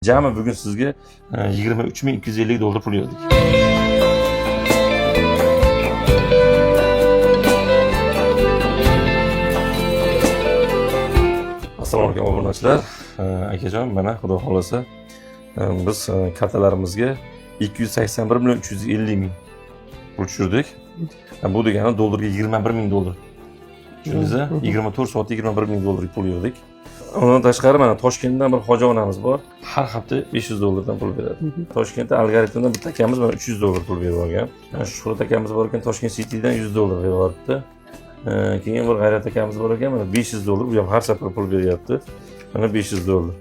Jami bugun sizga 23 250 dollar pul yig'dik. Assalomu alaykum, obunachilar. Akajon, mana xudo xohlasa, biz kartalarimizga 281 million 350 ming pul tushirdik. Bu degani dollarga 21 ming dollar. Tushundingizmi? 24 soatda 21 ming dollar pul yig'dik. Undan tashqari, mana Toshkentdan bir hoji onamiz bor. Har hafta 500 dollardan pul beradi. Toshkentda Algoritmdan bitta akamiz mana 300 dollar pul berib yuborgan. Mana Shuhrat akamiz bor ekan, Toshkent Citydan 100 dollar berib yuboribdi. Keyin bir G'ayrat akamiz bor ekan, mana 500 dollar, u ham har safar pul beryapti. Mana 500 dollar.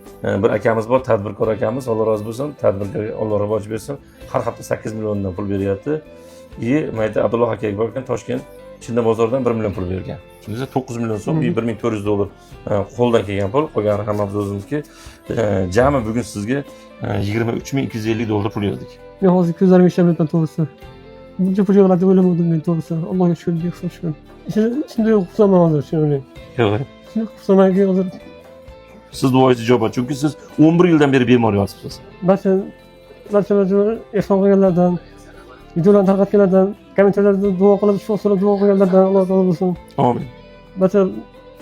Bir akamiz bor, tadbirkor akamiz, Alloh rozi bo'lsin, tadbirkorga Alloh rivoj bersin. Har hafta 8 milliondan pul beryapti. И mayda Abdulloh aka bor ekan, Toshkent Chinda bozoridan 1 million pul bergan. Tushundingizmi? 9 million so'm, 1400 dollar qo'ldan kelgan pul, qolgani hammamiz o'zimizniki. Jami bugun sizga 23 250 dollar pul yig'dik. Men hozir ko'zlarim ishlamayapman, to'g'risi. Buncha pul yig'iladi deb o'ylamadim men, to'g'risi. Allohga shukur, behisob shukur. Shunday xursandman hozir, shuni. Yo'q. Shunday xursandmanki hozir. Siz duoyingiz ijobat, chunki siz 11 yildan beri bemor yotibsiz. Barcha ehson qilganlardan, videolarni tarqatganlardan, kommentariylarda duo qilib, shifo so'rab duo qilganlardan Alloh rozi bo'lsin. Amin. Barcha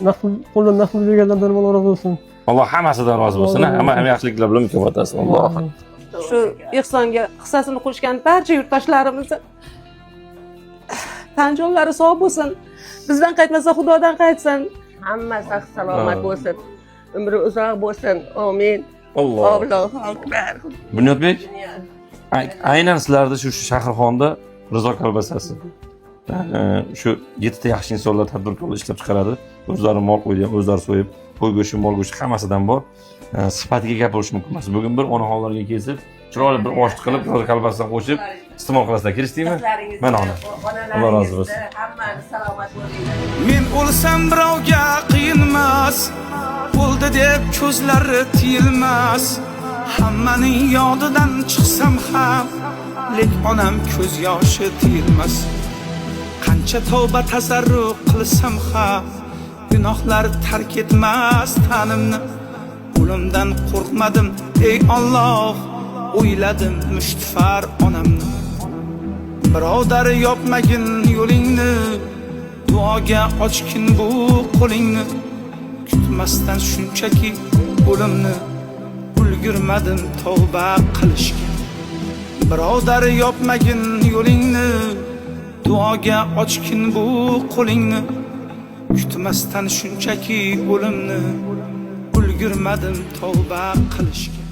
naqd pul, qo'ldan naqd pul berganlardan Alloh rozi bo'lsin. Alloh hammasidan rozi bo'lsin. Hamma hamma yaxshiliklar bilan mukofotlasin. Alloh. Shu ehsonga hissasini qo'shgan barcha yurtdoshlarimizni tan jonlari sog' bo'lsin, bizdan qaytmasa, Xudodan qaytsin. Hamma sog' salomat bo'lsin, umri uzoq bo'lsin, omin. Alloh. Allohu akbar. Bunyodbek, aynan sizlarda shu Shahrixonda Rizo kolbasasi. Shu yettita yaxshi insonlar, tadbirkorlar ishlab chiqaradi. O'zlari mol qo'ydi, o'zlari so'yib, qo'y go'shti, mol go'shti hammasidan bor. Sifatiga gap bo'lishi mumkin emas. Bugun bir onaxonlarga kesib, chiroyli bir osh qilib, Rizo kolbasidan qo'shib iste'mol qilasizlar. Kelishdikmi? Mana ona. Alloh rozi bo'lsin. Hammani salomat bo'linglar. Men o'lsam birovga qiyinmas, o'ldi deb ko'zlari tiyilmas. Hammaning yodidan chiqsam ham, lek onam ko'z yoshi tiyilmas. Qancha tavba tazarru qilsam ham, gunohlar tark etmas tanimni. O'limdan qo'rqmadim, ey Alloh, o'yladim mushtifar onamni. Birodar, yopmagin yo'lingni, duoga ochgin bu qo'lingni. Kutmasdan shunchaki o'limni, ulgurmadim tavba qilishga. Birodar, yopmagin yo'lingni, duoga ochgin bu qo'lingni. Kutmasdan shunchaki o'limni, ulgurmadim tavba qilishga.